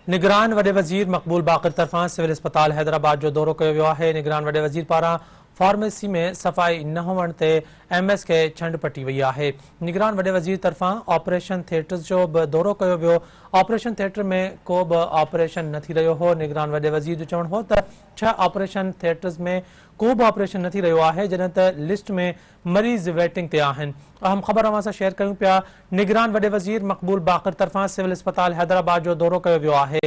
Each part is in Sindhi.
نگران وڏي وزير مقبول باقر طرفان سول اسپتال حيدرآباد جو دورو ڪيو ويو آهي، نگران وڏي وزير پاران فارميسي ۾ صفائي نه هئڻ تي ايم ايس کي ڇنڊ پٽي وئي آهي، نگران وڏي وزير طرفان آپريشن ٿيٽرز جو به دورو ڪيو ويو، آپريشن ٿيٽر ۾ ڪو به آپريشن نه ٿي رهيو هو، نگران وڏي وزير جو چوڻ هو ته ڇهه آپريشن ٿيٽرز ۾ ڪو به آپريشن نه ٿي رهيو آهي، جڏهن ته لسٽ ۾ مريض ويٽنگ تي آهن. اهم خبر اوهان سان شيئر ڪيون پيا، نگران وڏي وزير مقبول باقر طرفان سول اسپتال حيدرآباد جو دورو ڪيو ويو آهي.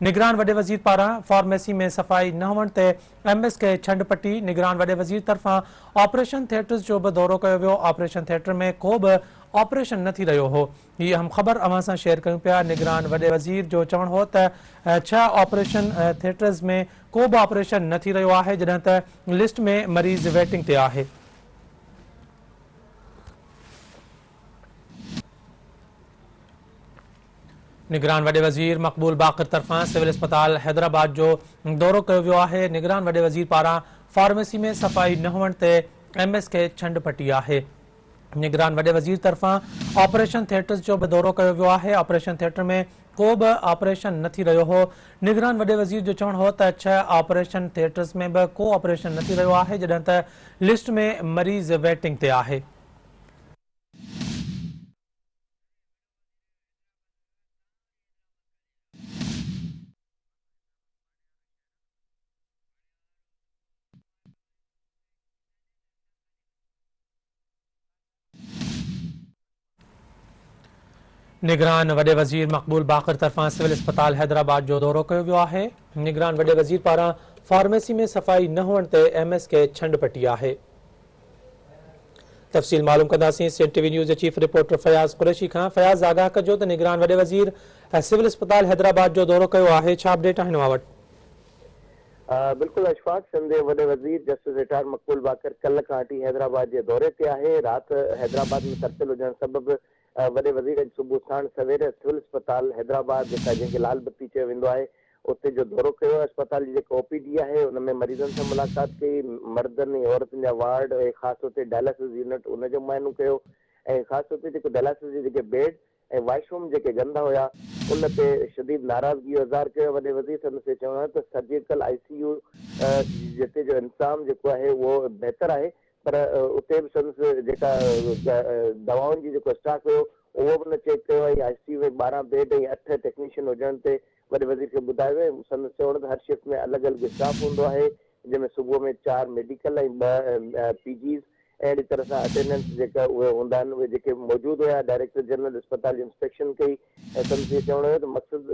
نگران وڏي وزير پاران فارميسي ۾ صفائي نه هئڻ تي ايم ايس کي ڇنڊ پٽي، نگران وڏي وزير طرفان آپريشن ٿيٽرز جو به دورو ڪيو ويو، آپريشن ٿيٽر ۾ ڪو به آپريشن نه ٿي رهيو هو. هي اهم خبر اوهان سان شيئر ڪيون پيا، نگران وڏي وزير جو چوڻ هو ته ڇهه آپريشن ٿيٽرز ۾ ڪو به آپريشن نه ٿي رهيو آهي، جڏهن ته لسٽ ۾ مريض ويٽنگ تي آهي. نگران وڏي وزير مقبول باقر طرفان سول اسپتال حيدرآباد جو دورو ڪيو ويو آهي، نگران وڏي وزير پاران فارميسي ۾ صفائي نه هئڻ تي ايم ايس کي ڇنڊ پٽي آهي. نگران وڏي وزير طرفان آپريشن ٿيٽرز جو به دورو ڪيو ويو آهي، آپريشن ٿيٽر ۾ ڪو به آپريشن نه ٿي رهيو هو، نگران وڏي وزير جو چوڻ هو ته ڇهه آپريشن ٿيٽرز ۾ به ڪو آپريشن نه ٿي رهيو آهي، جڏهن ته لسٽ ۾ مريض ويٽنگ تي آهي. نگران وڏي وزير مقبول باقر طرفان سول اسپتال حيدرآباد جو دورو ڪيو ويو آهي. نگران وڏي وزير پاران فارميسي ۾ صفائي نه هئڻ تي ايم ايس کي ڇنڊ پٽي آهي. تفصيل معلوم ڪنداسين سين ٽي وي نيوز جي چيف رپورٽر فياض قريشي کان. فياض آگاهه ڪجو ته نگران وڏي وزير سول اسپتال حيدرآباد جو دورو ڪيو آهي ڇا اپڊيٽ آهن اوهان وٽ؟ بلڪل اشفاق، سنڌ جي وڏي وزير جسٽس رٽائرڊ مقبول باقر ڪلهه کان وٺي حيدرآباد جي دوري تي آهي، رات حيدرآباد ۾ ترسيل هجڻ سبب وڏي وزير اڄ صبح ساڻ سوير سول اسپتال حيدرآباد جيڪا جنهن کي لال بتي چيو ويندو آهي اتي جو دورو ڪيو، اسپتال جي جيڪا او پي ڊي آهي ان ۾ مريضن سان ملاقات ڪئي، مردن ۽ عورتن جا وارڊ ۽ خاص طور تي ڊائلاسز يونٽ ان جو معائنو ڪيو ۽ خاص طور تي جيڪو ڊائلاسز جي جيڪي بيڊ ۽ واش روم جيڪي گندا هيا ان تي شديد ناراضگي جو اظهار ڪيو وڏي وزير سندس اهو چوڻ هو ته سرجيڪل آء سي يو جتي جو انتظام جيڪو آهي اهو بهتر آهي پر اتي به سندس جيڪا دوائن جي جيڪو اسٽاڪ هيو اهو به نه چيڪ ڪيو ۽ آء سي يو ۾ 12 بيڊ ۽ اٺ ٽيڪنيشن هجڻ تي وڏي وزير کي ٻڌايو ويو ۽ سندس چوڻ ته هر شفٽ ۾ الڳ الڳ اسٽاف هوندو آهي جنهن ۾ صبح ۾ چار ميڊيڪل ۽ ٻه پي جيز اهڙي طرح سان اٽينڊنٽس جيڪا اهي هوندا آهن اهي جيڪي موجود هيا ڊائريڪٽر جنرل اسپتال جي انسپيڪشن ڪئي ۽ سندس اهو چوڻ هيو ته مقصد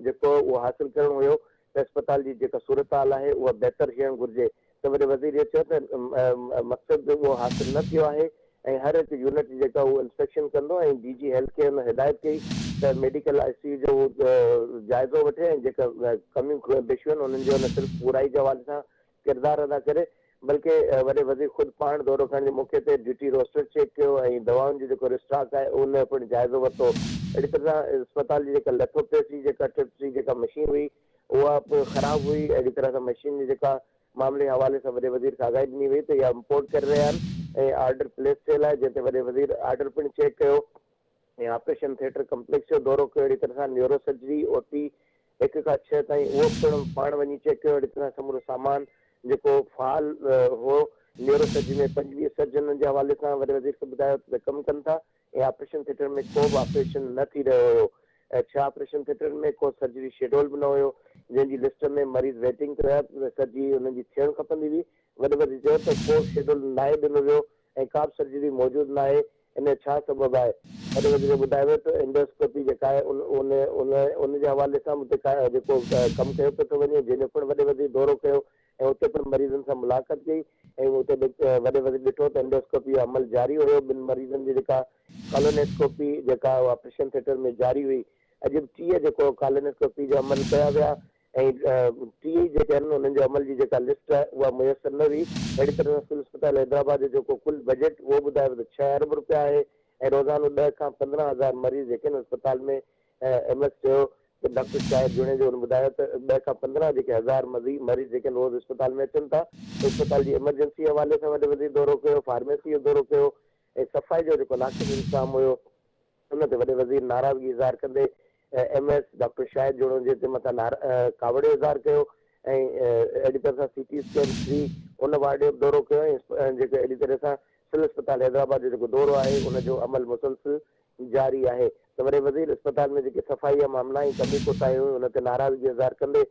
جيڪو اهو حاصل ڪرڻو هيو ته اسپتال جي جيڪا صورتحال آهي اها بهتر ٿيڻ گهرجي ته وڏي وزير اهو چيو ته مقصد اهو حاصل نه ٿيو آهي ۽ هر هڪ يونٽ جي جيڪا اهو انسپيڪشن ڪندو ۽ ڊي جي هيلٿ کي هن هدايت ڪئي ته ميڊيڪل آء سي يو جو هو جائزو وٺي ۽ جيڪا ڪميون بيشيون آهن انهن جو نه صرف پورائي جي حوالي سان ڪردار ادا ڪري بلڪه وڏي وزير خود پاڻ دورو ڪرڻ جي موقعي تي ڊيوٽي روسٽر چيڪ ڪيو ۽ دوائن جو جيڪو رسٽاڪ آهي ان جو پڻ جائزو ورتو اهڙي طرح سان اسپتال جي جيڪا لٿوپريس جي جيڪا ٽرپس جي جيڪا مشين هئي اها به خراب هئي اهڙي طرح سان مشين جي جيڪا معاملي حوالي سان وڏي وزير کي آگاهي ڏني وئي ته اها امپورٽ ڪري رهيا آهن ۽ آرڊر پليس ٿيل آهي جنهن تي وڏي وزير آرڊر پڻ چيڪ ڪيو. ۽ آپريشن ٿيٽر ڪمپليڪس جو دورو ڪيو اهڙي طرح سان نيورو سرجري او ٽي هڪ کان ڇهه تائين اهو پڻ پاڻ وڃي چيڪ ڪيو اهڙي طرح سمورو سامان جيڪو فعال هو نيورو سرجري ۾ 25 سرجنن جي حوالي سان وڏي وزير کي ٻڌايو ته ڪم ڪن ٿا ۽ آپريشن ٿيٽر ۾ ڪو به آپريشن نه ٿي رهيو هيو ۽ ڇهه آپريشن ٿيٽرن ۾ ڪو سرجري شيڊول به نه هيو جنهن جي لسٽ ۾ مريض ويٽنگ تي هيا سرجري انهن جي ٿيڻ کپندي هئي وڏي وزير چيو ته ڪو شيڊول ناهي ڏنو ويو ۽ ڪا به سرجري موجود ناهي ان جو ڇا سبب آهي؟ وڏي وزير ٻڌايو ويو ته اينڊوسڪوپي جيڪا آهي ان ان ان جي حوالي سان به اتي جيڪو ڪم ڪيو پيو ٿو وڃي جنهن جو پڻ وڏي وزير دورو ڪيو ۽ اتي پڻ مريضن سان ملاقات ڪئي ۽ اتي وڏي وزير ڏٺو ته اينڊوسڪوپي جو عمل جاري هيو ٻن مريضن جي جيڪا ڪالونيسڪوپي جيڪا آپريشن ٿيٽر ۾ جاري هئي اڄ به 30 جيڪو ڪالونيسڪوپي جو عمل ڪيا ويا ۽ ٽي اي جيڪي آهن انهن جو عمل جي جيڪا لسٽ آهي اها ميسر نه هئي. اهڙي طرح سان سول اسپتال حيدرآباد جو جيڪو ڪل بجيٽ اهو ٻڌايو ويو ته ڇهه ارب رپيا آهي ۽ روزانو ڏهه کان 15 هزار مريض جيڪي آهن اسپتال ۾ ايم ايس چيو ته ڊاڪٽر شاهد جوڻيجو ان ٻڌايو ته ڏهه کان 15 جيڪي هزار مريض جيڪي آهن روز اسپتال ۾ اچن ٿا اسپتال جي ايمرجنسي حوالي سان وڏي وزير دورو ڪيو فارميسي جو دورو ڪيو ۽ صفائي جو جيڪو ناقص انتظام هيو ان تي وڏي وزير ناراضگي اظهار ڪندي ايم ايس ڊاڪٽر شاهد جوڻيجي تي مٿان ڪاوڙ جو اظهار ڪيو ۽ اهڙي طرح سان سي ٽي اسڪين ٿري ان وارڊ جو به دورو ڪيو ۽ جيڪو اهڙي طرح سان سول اسپتال حيدرآباد جو جيڪو دورو آهي ان جو عمل مسلسل جاري آهي ته وڏي وزير اسپتال ۾ جيڪي صفائي جا معاملا ۽ ڪمي ڪوتاهيون هيون ان تي ناراضگي اظهار ڪندي